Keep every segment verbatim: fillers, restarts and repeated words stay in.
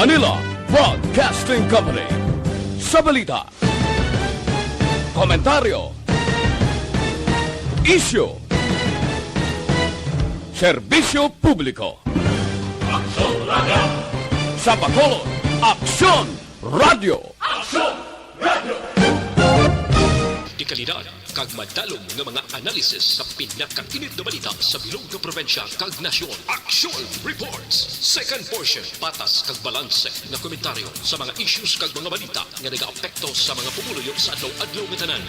Manila Broadcasting Company. Sa balita, komentaryo, isyu, serbisyo publiko. Aksyon Radio! Sa Bacolod, Aksyon Radio! Aksyon Radio! Dekalidad kag madalom nga mga analisis sa pinakainit nga balita sa bilog nga probinsya kag nasyon. Aksyon Reports, second portion, patas kag balanse nga komentaryo sa mga issues kag mga balita nga nagaapekto sa mga pumuluyo sa adlaw-adlaw nga tanan.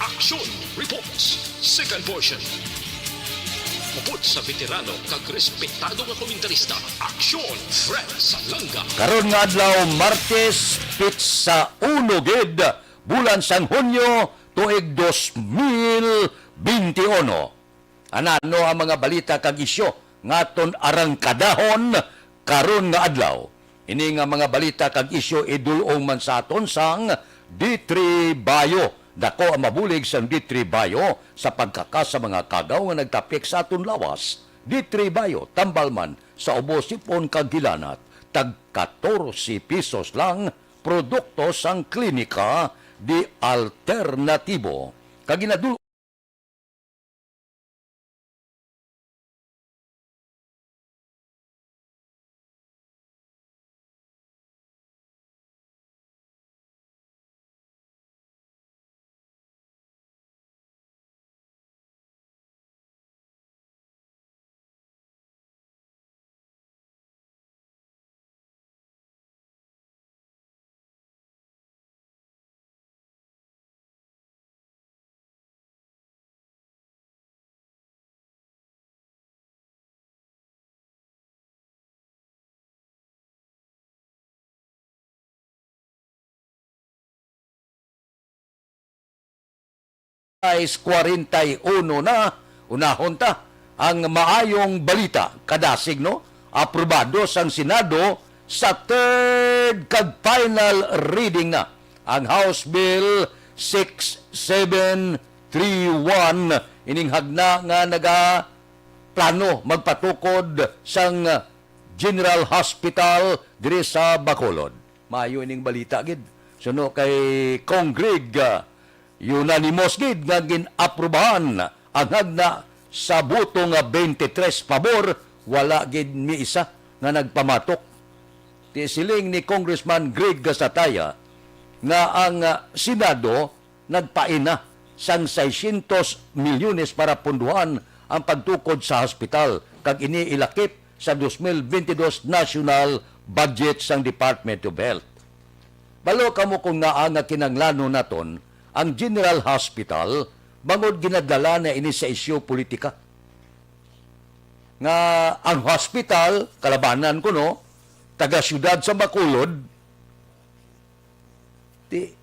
Aksyon Reports, second portion. Upod sa veterano kag respetado nga komentarista, Aksyon Fred Salanga. Karon nga adlaw, Martes, petsa uno gid, bulan sang Hunyo, tuig dos mil benti uno. Anano ang mga balita kag isyu nga aton arangkadahon karon nga adlaw? Ini nga mga balita kag isyu idul-ong man sa aton sang D three Bio. Dako ang mabulig sang D three Bio sa pagkaka sa mga kagaw nga nagtapik sa aton lawas. D three Bio, tambal man sa ubo, sipon kag hilanat. Tag katorse pesos lang, produkto sang Klinika de Alternatibo. Kag ginadul- Ay, kwarenta y uno na, unahon ta ang maayong balita. Kadasig, no? Aprobado sang Senado sa third kag final reading na ang House Bill six seven three one, ining hagna nga nagaplano magpatukod sang General Hospital diri sa Bacolod. Maayo ining balita gid. Suno kay Cong Greg, ah, unanimous gid nga gin-aprubahan ang hagna sa boto nga twenty-three pabor, wala gid ni isa nga nagpamatok. Ti siling ni Congressman Greg Gasataya nga ang, ah, Senado nagpaina sang seiscientos milyones para punduhan ang pagtukod sa hospital, kag ini ilakip sa dos mil bentidós national budget sang Department of Health. Balo kamo kung ngaa nga kinahanglanon naton ang General Hospital, bangod ginadala na ini sa isyu politika. Nga ang hospital, kalabanan ko, no, taga siyudad sa Bacolod, ti,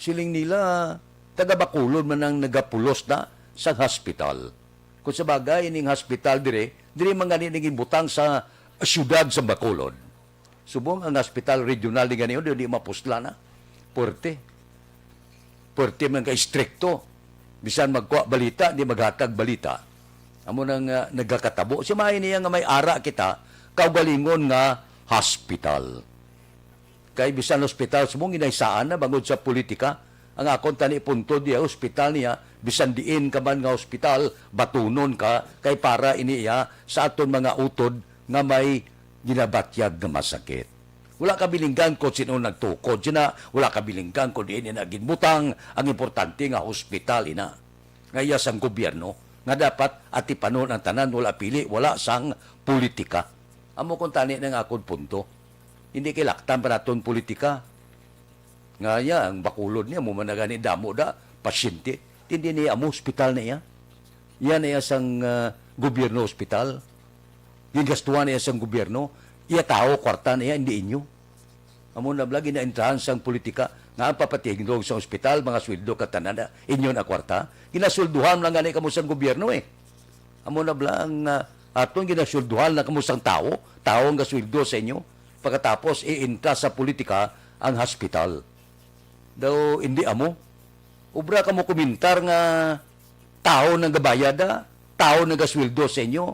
siling nila, taga Bacolod man ang nagapulos na sa hospital. Kung sa bagay, ining hospital dire, dire man gani naging butang sa siyudad sa Bacolod. Subong ang hospital regional ni gani, di, di mapusla na. Puwerte. Puwerte man ka istrikto. Bisan magkuha balita, di maghatag balita. Amo nang, ah, nagakatabo. Si maayo niya nga may ara kita, kaugalingon nga hospital. Kay bisan hospital, subong ginaysaan na bangod sa politika. Ang akon tani punto diya, hospital niya, bisan diin ka man nga hospital, batunon ka, kay para ini iya sa aton mga utod nga may ginabatyag nga masakit. Wala ka bilinggan kung sino nagtukod sina, wala ka bilinggan kung diin ina ginbutang, ang importante nga hospital ina. Nga iya sang gobyerno, nga dapat atipanon ang tanan, wala pili, wala sang politika. Amo kung tani na nga akon punto. Hindi kay laktan pa naton politika. Nga iya, ang Bacolod niya, mo man na gani damo da, pasyente. Hindi niya amo hospital na iya. Iya na iya sang, ah, gobyerno hospital. Gingastuhan na iya sang gobyerno. Iya tao, kwarta na iya, hindi inyo. Amo na bala, ginaentrahan sang politika nga ang papatindog sa ospital, mga sweldo, katanan na inyo na kwarta. Ginasweldohan lang gani kamo sang gobyerno eh. Amo na bala ang, ah, aton ginasweldohan lang kamo sang tawo, tawo ang gasweldo sa inyo. Pagkatapos, iinta sa politika ang hospital. Daw, hindi amo. Obra kamo kumintar nga tawo nang gabayad, ah, tawo nang gasweldo sa inyo.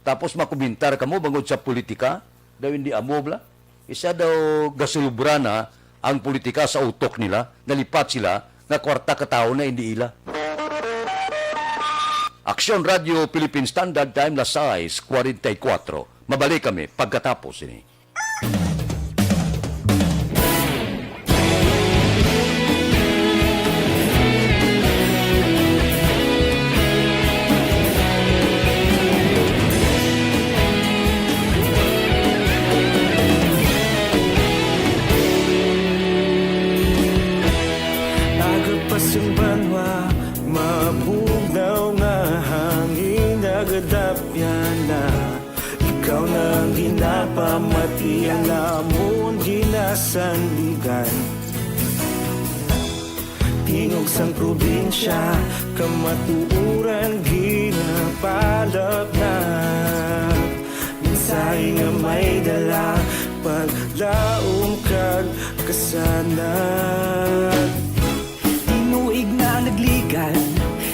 Tapos makumintar kamo bangod sa politika. Daw hindi amo, bla? Isa daw gasulubra na ang politika sa utok nila, nalipat sila nga kwarta ka tawo na hindi ila. Aksyon Radio Philippine Standard Time, las sais cuarenta y cuatro. Mabalik kami pagkatapos ini. Agod pa sing banwa, mabugnaw nga hangin, nagadapyan na. Ikaw na ang ginapamati, ang amon ginasandigan. Tingog sang probinsya, kamatuoran ginapalapnap. Mensahe nga may dala, paglaom kag kasanag. Tinuig na nagligan,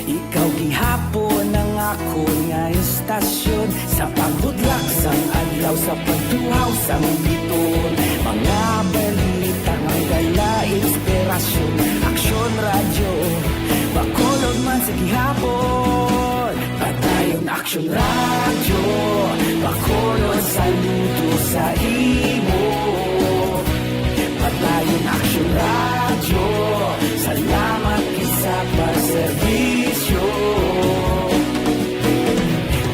ikaw gihapon ang akon nga estasyon. Sa pagbudlak sang adlaw, sa pagtuhaw sang biton, mga balita nga dala inspirasyon. Aksyon Radyo, Bacolod man sa gihapon. Padayon Aksyon Radyo, Bacolod, saludo sa imo. Padayon Aksyon Radyo, salamat gid sa pagserbisyo.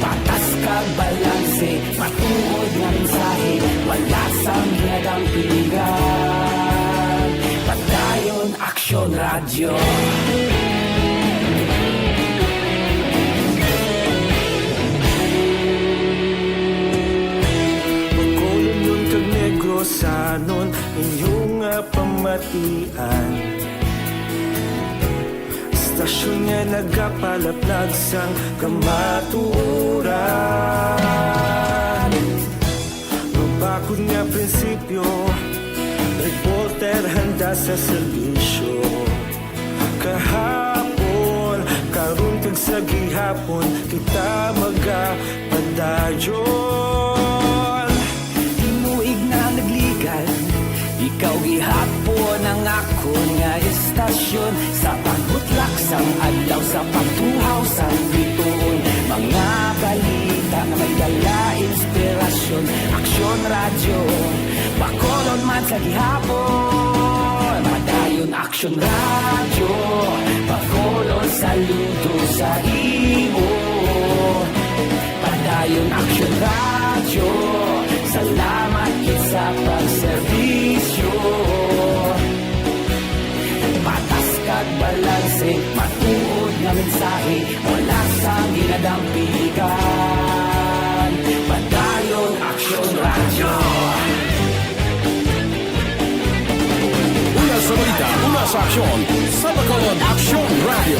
Patas kag balanse, matuod nga mensahe, wala sang ginadampigan. Padayon Aksyon Radyo. Bacolod kag Negrosanon, inyo nga pamatian. Estasyon nga nagapalaplag sang kamatuoran. Mabakod nga prinsipyo, reporter handa sa serbisyo. Kahapon, karon kag sa gihapon, kita magapadayon. Tinuig na nagligan, ikaw gihapon ang akon nga estasyon. Sa pagbutlak sang adlaw, sa pagtuhaw sang bituon, mga balita nga may dala inspirasyon. Aksyon Radyo, Bacolod man sa gihapon. Padayon Aksyon Radyo, Bacolod, saludo sa imo. Padayon Aksyon Radyo, salamat gid sa pagserbisyo. Patas kag balanse, matuod nga mensahe, wala sang ginadampigan. Padayon Aksyon Radyo. Una sa balita, una sa aksyon, sa Bacolod Aksyon Radyo.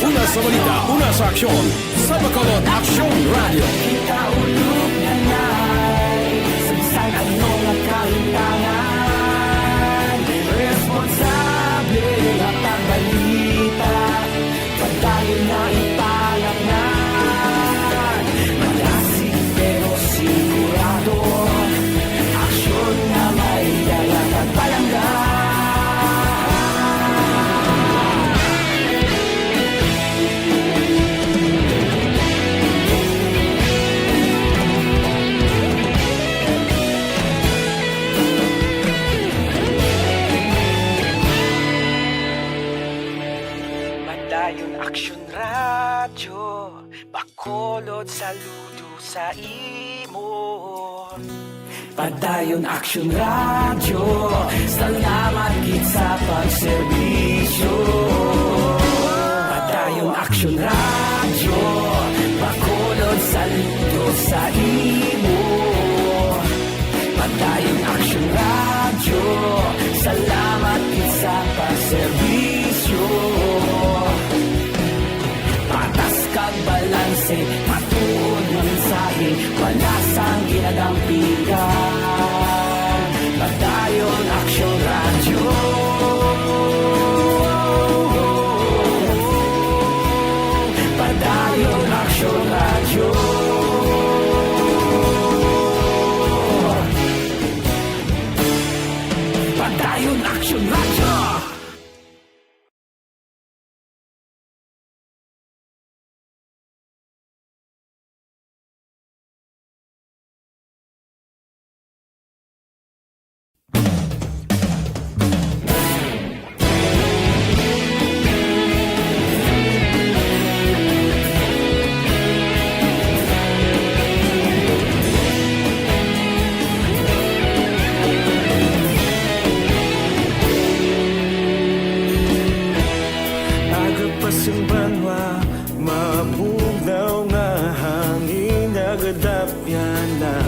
Una sa balita, una sa aksyon, sa Bacolod Aksyon Radyo. Kita ulog nanay, sa bisan ano nga kahitangan, responsable nga pagbalita, padayon na ipalapngan. Malasig pero sigurado, aksyon nga may dala kag palangga. Padayon Aksyon Radyo, Bacolod, saludo sa imo. Padayon Aksyon Radyo, salamat gid sa pagserbisyo. Padayon Aksyon Radyo, Bacolod, saludo sa imo. Padayon Aksyon Radyo, salamat gid sa pagserbisyo. Patas kag balanse, matuod nga mensahe, wala sang ginadampigan. Padayon Aksyon Radyo. Padayon Aksyon Radyo. Dayon Action Radyo. Aga pa sing banwa, mabugnaw nga hangin nagadapyan na.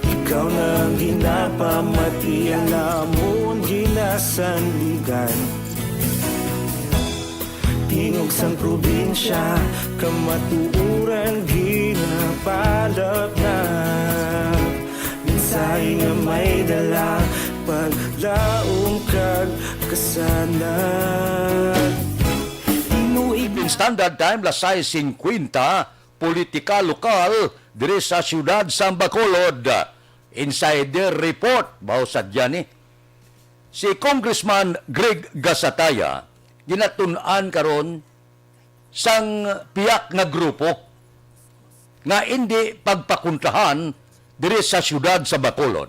Ikaw na ang ginapamati, ang amon ginasandigan. Tingog sang probinsya, kamatuoran ginapalapnag. Mensahe nga may dala, paglaom kag kasanag. Tinuig Standard Time, las sais singkwenta, politika lokal diri sa siyudad sang Bacolod. Insider report, baw sadya ni. Si Congressman Greg Gasataya ginatun-an karon sang pihak nga grupo nga indi pagpakontrahan diri sa siyudad sa Bacolod.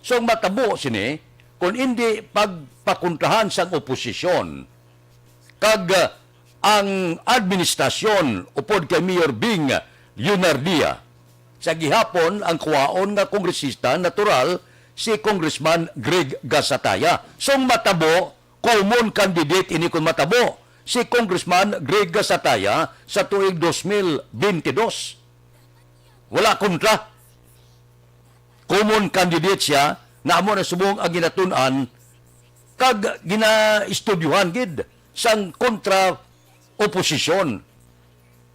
So, ang matabo sini, kung indi pagpakontrahan sang oposisyon, kag, ah, ang administrasyon upod kay Mayor Bing Leonardia, sa gihapon ang kuwaon nga kongresista natural si Congressman Greg Gasataya. So, ang matabo, common candidate ini kon matabo si Congressman Greg Gasataya sa tuig dos mil binte dos. Wala kontra. Common candidate siya nga amo na subong ang ginatun-an kag ginaestudyohan gid sang kontra-oposisyon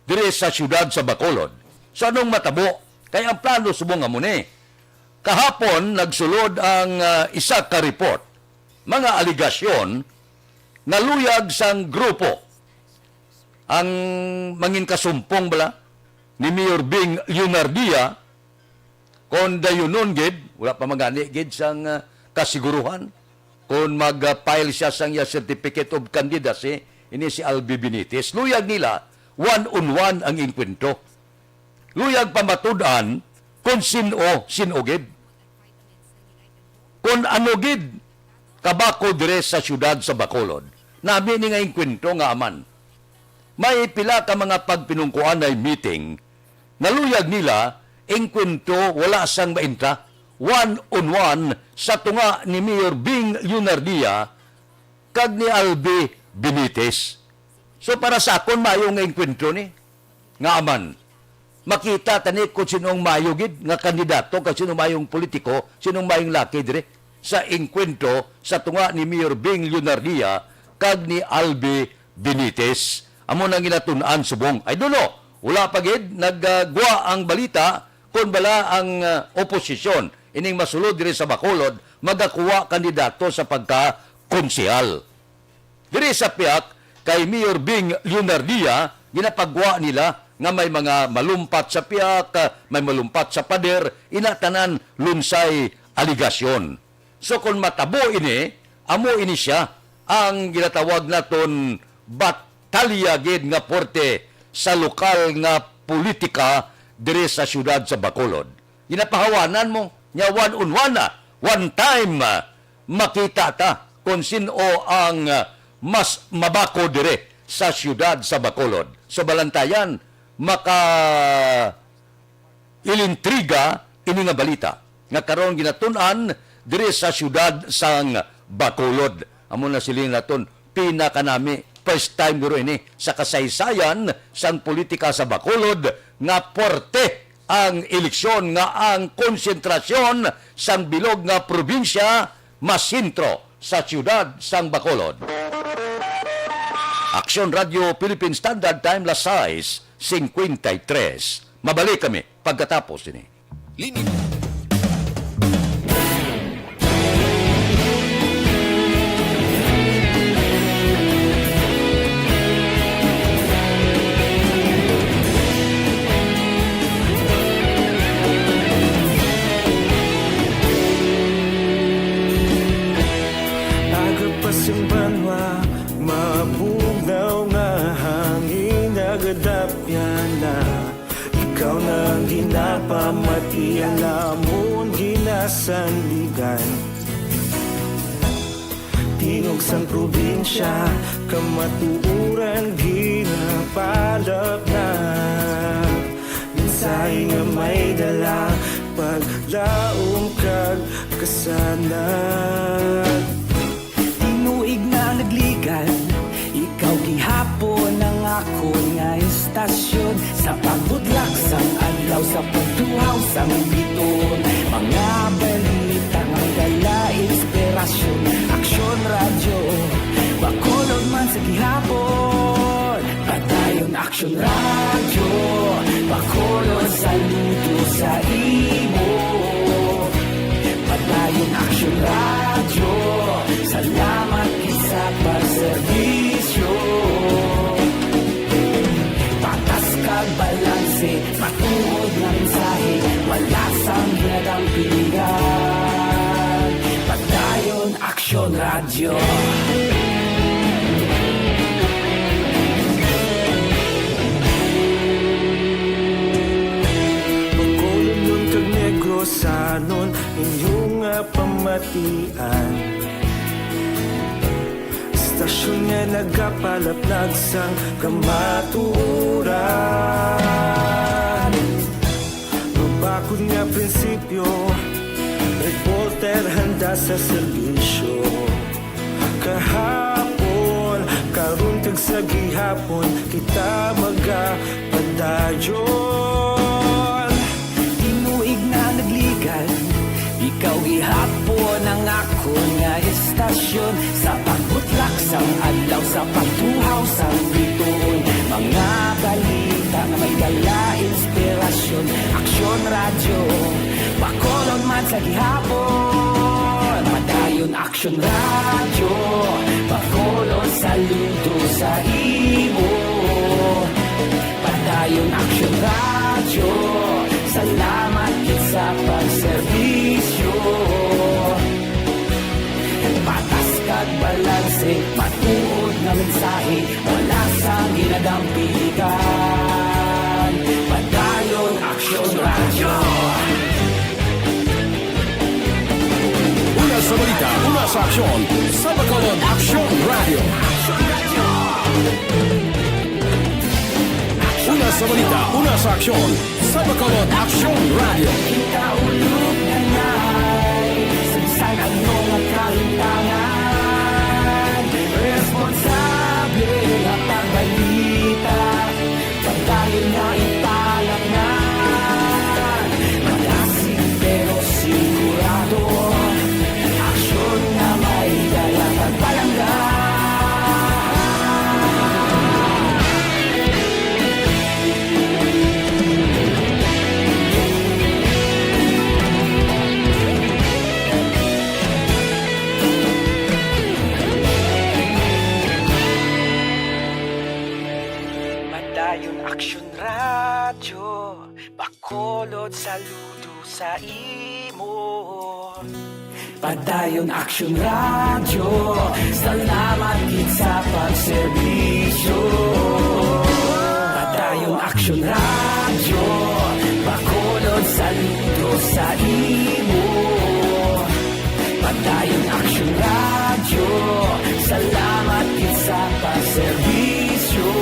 diri sa siyudad sa Bacolod. So, anong matabo? Kay ang plano subong amo ni. Kahapon, nagsulod ang, ah, isa ka report, mga alegasyon nga luyag sang grupo ang mangin kasumpong bala ni Mayor Bing Leonardia, kon dayunon gid, wala pa man gani gid sang, ah, kasiguruhan kon mag-file siya sang iya certificate of candidacy, ini si Albi Benitez. Luyag nila, one on one ang engkwentro. Luyag pamatud-an kon sin-o, sin-o gid. Kon ano gid kabakod dire sa siyudad sa Bacolod. Nami ni nga engkwentro nga aman. May pila ka mga pagpinungkuanay meeting, naluyag nila, engkwentro wala sang maintra, one on one sa tunga ni Mayor Bing Leonardia kag ni Albi Benitez. So, para sa akon, maayo nga engkwentro ni nga aman. Makita ta ni kung sinong maayo gid nga kandidato kag sinong maayong politiko, sinong maayong laki diri sa engkwentro sa tunga ni Mayor Bing Leonardia kag ni Albi Benitez. Amo nang ginatun-an subong. I don't know. Wala pa gid naggwa ang balita kon bala ang, ah, oposisyon ining masulod diri sa Bacolod magakuha kandidato sa pagka-konsehal. Diri sa pihak kay Mayor Bing Leonardia, ginapagwa nila nga may mga malumpat sa pihak, ah, may malumpat sa pader, ina tanan lunsay aligasyon. So, kon matabo ini, amo ini sia ang ginatawag naton batalya gid nga puwerte sa lokal nga politika diri sa siyudad sa Bacolod. Ginapahawanan mo niya one on one na, one time, ah, makita ta kon sin-o ang, ah, mas mabako dire sa siyudad sa Bacolod. So, balantayan, maka ilintriga ini nga balita nga karon ginatun-an diri sa siyudad sang Bacolod. Amo na siling naton, pinakanami, first time guro ini sa kasaysayan sang politika sa Bacolod nga puwerte ang eleksyon nga ang konsentrasyon sang bilog nga probinsya masentro sa siyudad sang Bacolod. Aksyon Radio Philippine Standard Time, las sais singkwenta y tres. Mabalik kami pagkatapos sini. Linya. Sandigan. Tingog sang probinsya, kamatuoran ginapalapnag. Mensahe nga may dala, paglaom kag kasanag. Tinuig na nagligan, ikaw gihapon ang akon nga istasyon. Sa pagbutlak sang adlaw, sa pagtuhaw sang biton, mga balita nga may dala inspirasyon. Aksyon Radyo, Bacolod man sa gihapon. Padayon Aksyon Radyo, Bacolod, saludo sa imo. Padayon Aksyon Radyo, salamat gid sa pagserbisyo. Patas kag balanse, matuod nga mensahe, wala sang ginadampigan. Padayon Aksyon Radyo. Bacolodnon kag Negrosanon, inyo nga pamatian. Istasyon nga nagapalaplag sang kamatuoran. Mabakod nga prinsipyo, reporter handa sa serbisyo. Kahapon, karon kag sa gihapon, kita magapadayon. Tinuig na nagligan, ikaw gihapon ang akon nga istasyon. Sa pagbutlak sang adlaw, sa pagtuhaw sang biton, mga balita nga may dala inspirasyon. Aksyon Radyo, Bacolod man sa gihapon. Padayon Aksyon Radyo, Bacolod, saludo sa imo. Padayon Aksyon Radyo, salamat gid sa pagserbisyo. Patas kag balanse, matuod nga mensahe, wala sang ginadampigan. Padayon Aksyon Radyo. Una sa balita, una sa aksyon, sa Bacolod Aksyon Radyo. Una sa balita, una sa aksyon, sa Bacolod Aksyon Radyo. Ikaulog na nay, sa bisan ano nga kahimtangan, responsable nga pagbalita, padayon nga ipalapngan. Malasig pero sigurado, aksyon nga may dala kag palangga. Padayon Aksyon Radyo, Bacolod, saludo sa imo. Padayon Aksyon Radyo, salamat gid sa pagserbisyo. Padayon Aksyon Radyo, Bacolod, saludo sa imo. Padayon Aksyon Radyo, salamat gid sa pagserbisyo.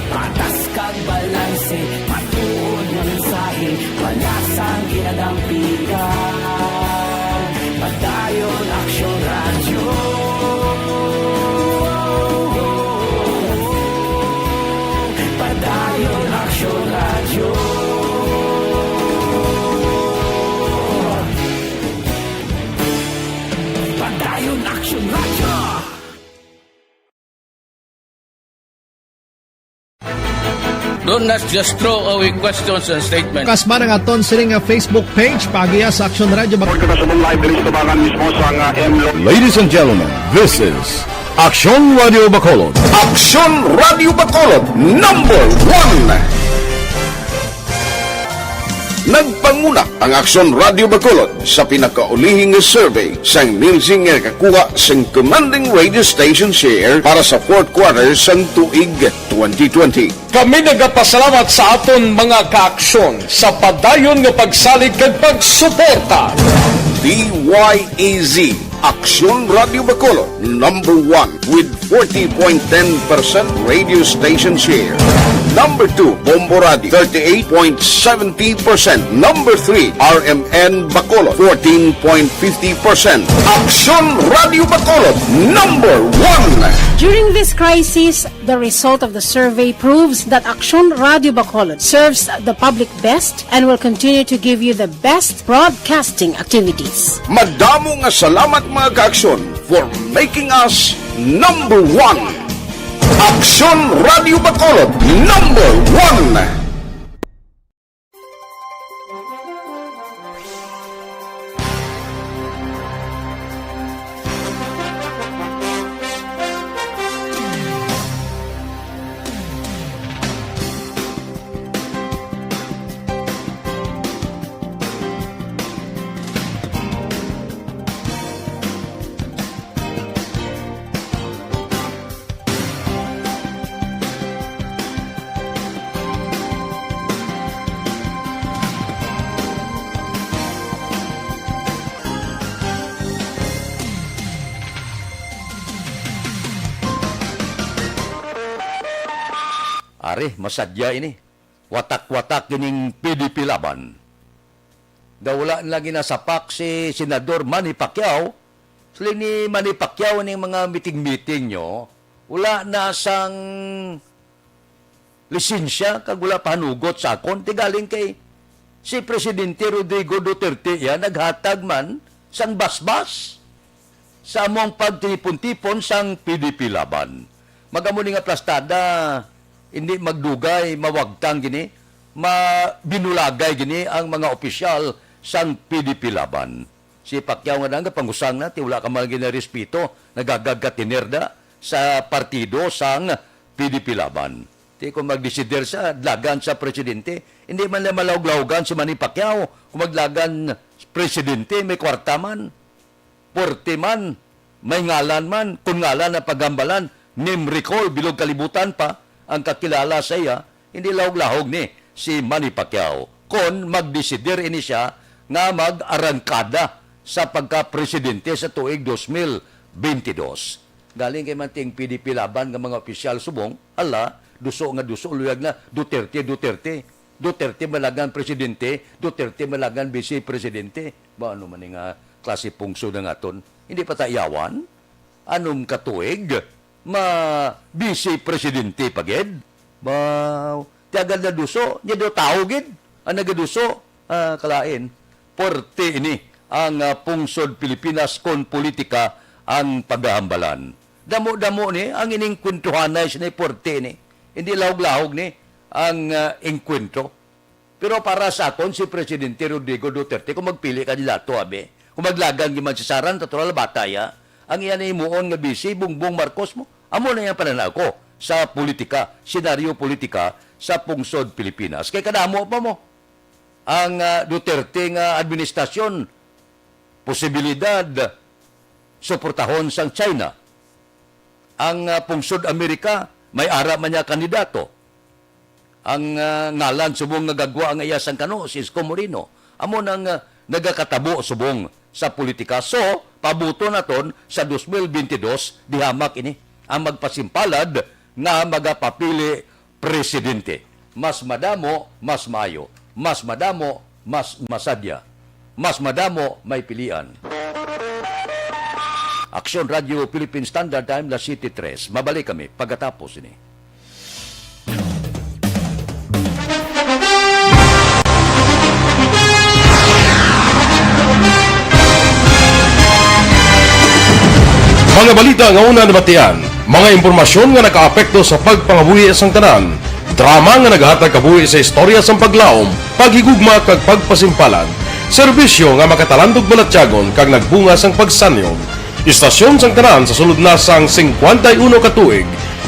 Patas kag balanse, matuod nga mensahe, wala sang ginadampigan. Padayon Aksyon Radyo. Padayon Aksyon Radyo. Padayon Aksyon Radyo. Do not just throw away questions and statements. Kasma nga aton sini nga Facebook page, paagiha sa Aksyon Radyo Bacolod. Report kita sa live diri sa tubangan mismo sa nga M Lo- Ladies and gentlemen, this is Aksyon Radio Bacolod. Aksyon Radio Bacolod, number one. Nagpanguna ang Aksyon Radio Bacolod sa pinakaulihing nga survey sang Nielsen nga nakakuha sang commanding radio station share para sa fourth quarter sang tuig twenty twenty. Kami nagapasalamat sa aton mga kaaksyon sa padayon nga pagsalig kag pagsuporta. D Y E Z, Aksyon Radio Bacolod, number one with forty point ten percent radio station share. Number two, Bombo Radio, thirty-eight point seventy percent. Number three, R M N Bacolod, fourteen point fifty percent. Aksyon Radio Bacolod, number one. During this crisis, the result of the survey proves that Aksyon Radio Bacolod serves the public best and will continue to give you the best broadcasting activities. Madamo nga salamat, mga kaaksyon, for making us number one. Aksyon Radio Bacolod, number one. Ari, masadya ini. Watak-watak ining P D P Laban. Daw wala na ginasapak si Senador Manny Pacquiao. Siling ni Manny Pacquiao ning mga meeting-meeting nyo, wala na sang lisensya kag wala pa hanugot sa akon. Ti galing kay si Presidente Rodrigo Duterte ya naghatag man sang basbas sa among pagtipon-tipon sang P D P Laban. Magamo ni nga plastada, hindi magdugay, mawagtang gini, mabinulagay gini ang mga opisyal sang P D P Laban. Si Pacquiao nga nagapangusang na, ti wala ka man ginarespeto, nagagagkatiner da sa partido sang P D P Laban. Ti kung magdesider sa dalagan sa presidente, hindi man lang malawag-lawagan si Manny Pacquiao. Kung magdalagan presidente, may kwarta man, puwerte man, may ngalan man, kung ngalan ang paghambalan, name recall, bilog kalibutan pa ang kakilala sa iya, hindi lahog-lahog ni si Manny Pacquiao kon magdesider ini siya nga mag-arangkada sa pagka-presidente sa tuig dos mil benti dos. Galing kay man ting P D P Laban nga mga opisyal subong, ala, duso nga duso, luyag na, Duterte, Duterte. Duterte malagan presidente, Duterte malagan vice presidente. Ba, ano man nga klase pungsod ang aton? Hindi pa ta iyawan? Anong katuig? Ma-vice presidente pa gid? Ba, ti agad na duso, niya daw tao gid ang nagaduso. Ah, kalain, puwerte ini ang, ah, pungsod Pilipinas kon politika ang paghahambalan. Damo-damo ni ang inengkwentrohanay sini, puwerte ni. Hindi lahog-lahog ni ang, ah, engkwentro. Pero para sa akon, si Presidente Rodrigo Duterte, kung magpili kandidato, abi, kung maglagan gyud man si Sara, natural, bata ya. Ang iya nahimuon nga vice, Bongbong Marcos mo. Amo na yang pananaw ko sa politika, senaryo politika sa pungsod Pilipinas. Kay kadamo pa mo ang, ah, Duterte nga administrasyon, posibilidad suportahon sang China. Ang, ah, pungsod Amerika, may ara man niya kandidato. Ang, ah, ngalan subong nga gagwa nga iya sang kano, si Isko Moreno. Amo nang, ah, nagakatabo subong sa politika. So, pabuto naton sa dos mil benti dos, di hamak ini ang magpasimpalad nga magapapili presidente. Mas madamo, mas maayo. Mas madamo, mas masadya. Mas madamo, may pilian. Aksyon Radio Philippine Standard Time, alas siyete tres. Mabalik kami pagkatapos ini. Mga balita nga una nabatian, mga impormasyon nga nakaapekto sa pagpangabuhi sang tanan, drama nga naghatag kabuhi sa istorya sang paglaom, paghigugma kag pagpasimpalan, serbisyo nga makatalandog balatyagon kag nagbunga sang pagsanyon. Istasyon sang tanan sa sulod na sang singkwenta y uno ka tuig,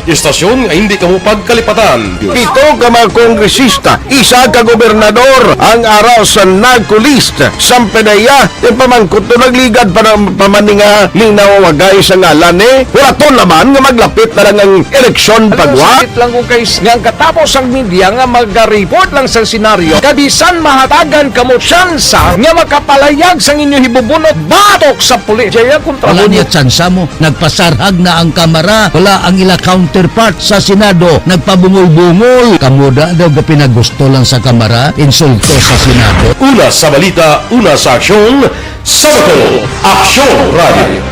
Istasyon nga hindi kamo pagkalipatan. Pito ka mga kongresista, isa ka gobernador ang ara sa narco list. Samtang iya, yung pamangkot to nagligad pa ng pamaninga ni nawagay sa ngalan eh. Wala to naman nga maglapit na lang ang eleksyon pagwa. Sakit lang kung kay nga ang katapos ang media nga mag-report lang sa senaryo. Kabisan mahatagan kamo tsansa nga makapalayag sang inyo hibubunot batok sa pulis. Jaya kontra Wala mo. Niya tsansa mo. Nagpasarhag na ang Kamara. Wala ang ila counterpart sa Senado. Nagpabungol-bungol. Kamo da daw gapinagusto lang sa Kamara. Insulto sa Senado. Una sa balita, una sa aksyon, sa Bacolod, Aksyon Radio.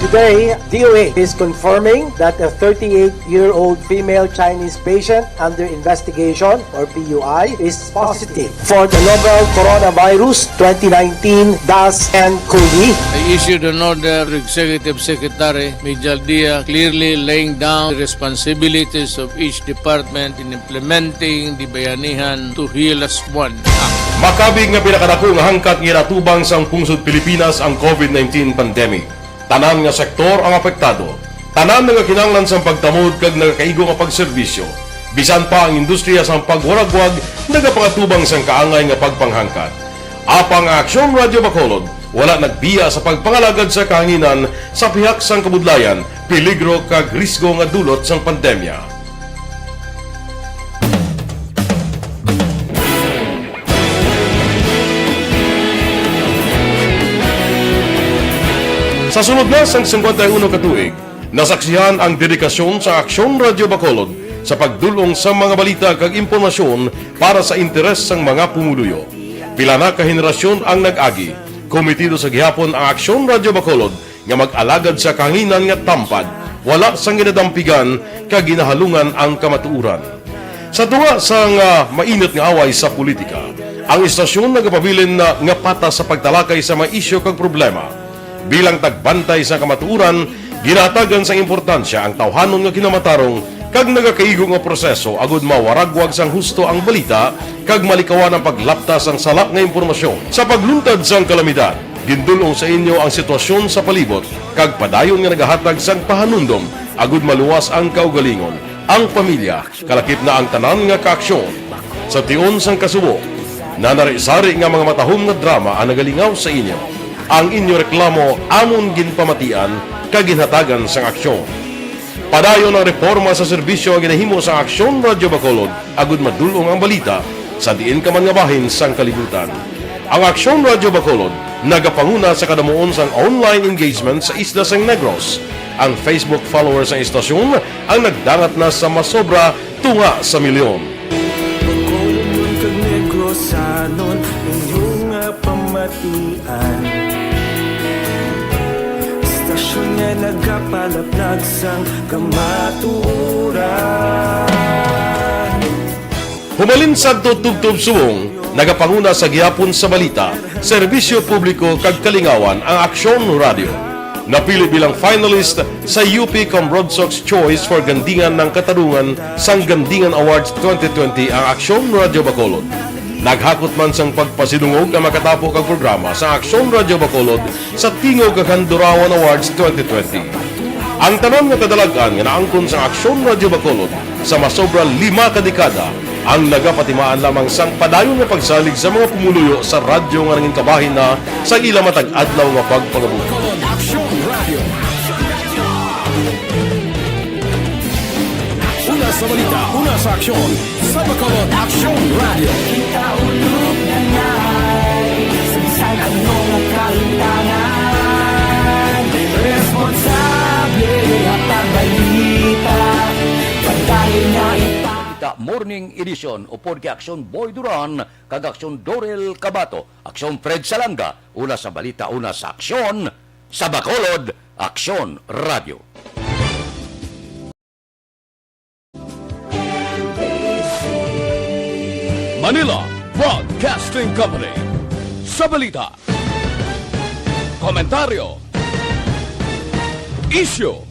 Today, D O A is confirming that a thirty-eight-year-old female Chinese patient under investigation, or P U I, is positive for the novel coronavirus twenty nineteen dash N COVID. I issued an order to Executive Secretary Mijal Dia, clearly laying down the responsibilities of each department in implementing the Bayanihan to Heal As One Act. Makabig nga pinakadako nga hangkat nga ginatubang sang pungsod Pilipinas ang COVID nineteen pandemic. Tanan nga sektor ang apektado. Tanan nga kinahanglan sang pagtamod kag nagakaigo nga pagserbisyo. Bisan pa ang industriya sang pagwaragwag nagapangatubang sang kaangay nga pagpanghangkat. Apang ang Aksyon Radio Bacolod wala nagbiya sa pagpangalagad sa kahanginan sa pihak sang kabudlayan, peligro kag risgo nga dulot sang pandemya. Sa sulod na sang singkwenta y uno ka tuig, nasaksihan ang dedikasyon sa Aksyon Radio Bacolod sa pagdul-ong sa mga balita kag impormasyon para sa interes sang mga pumuluyo. Pila na ka henerasyon ang nag-agi. Komitido sa gihapon ang Aksyon Radio Bacolod nga mag-alagad sa kahanginan nga tampad, wala sang ginadampigan kag ginahalungan ang kamatuoran. Sa tunga sang, ah, mainit nga away sa politika, ang istasyon nagapabilin na nga patas sa pagtalakay sa mga isyu kag problema. Bilang tagbantay sa kamatuoran, ginahatagan sang importansya ang tawhanon nga kinamatarong kag nagakaigo nga proseso agud mawaragwag sang husto ang balita kag malikawan ang paglapta sang sala nga impormasyon. Sa pagluntad sang kalamidad, gindul-ong sa inyo ang sitwasyon sa palibot kag padayon nga nagahatag sang pahanumdom agud maluwas ang kaugalingon, ang pamilya, kalakip na ang tanan nga kaaksyon. Sa tion sang kasubo, nanari-sari nga mga matahom nga drama ang nagalingaw sa inyo. Ang inyo reklamo amon ginpamatian kag ginhatagan sang aksyon. Padayon ang reporma sa serbisyo nga ginahimo sang Aksyon Radio Bacolod agud madul-ong ang balita sa diin ka man nga bahin sang kalibutan. Ang Aksyon Radio Bacolod nagapanguna sa kadamuon sang online engagement sa isla sang Negros. Ang Facebook followers sang istasyon ang nagdangat na sa masobra tunga sa milyon. Bacolodnon kag Negrosanon, inyo nga pamatian. Istasyon nga nagapalaplag sang kamatuoran. Humalin sadto tubtob subong, nagapanguna sa gihapon sa balita, serbisyo publiko kag kalingawan ang Aksyon Radio. Napili bilang finalist sa U P Cambrodsoc's Choice for Gandingan ng Katarungan sang Gandingan Awards twenty twenty ang Aksyon Radio Bacolod. Naghakot man sang pagpasidungog ang makatapo kag programa sa Aksyon Radio Bacolod sa Tingog kag Handurawan Awards twenty twenty. Ang tanan nga kadalag-an nga naangkon sang Aksyon Radio Bacolod sa masobra lima ka dekada ang nagapatimaan lamang sang padayon nga pagsalig sa mga pumuluyo sa radyo nga nangin kabahin na sa ila matag adlaw nga pagpangabuhi. Bacolod Aksyon Radio. Una sa balita, una sa aksyon, sa Bacolod Aksyon Radio. Kita ulog na ngay, sa bisan ano nga kaintanan, responsable at pagbalita, pagdali na ita. Balita Morning Edition, upod kay Aksyon Boy Duran kag Aksyon Dorel Cabato. Aksyon Fred Salanga, una sa balita, una sa aksyon, sa Bacolod Aksyon Radio. Manila Broadcasting Company. Sa balita, komentaryo, isyu,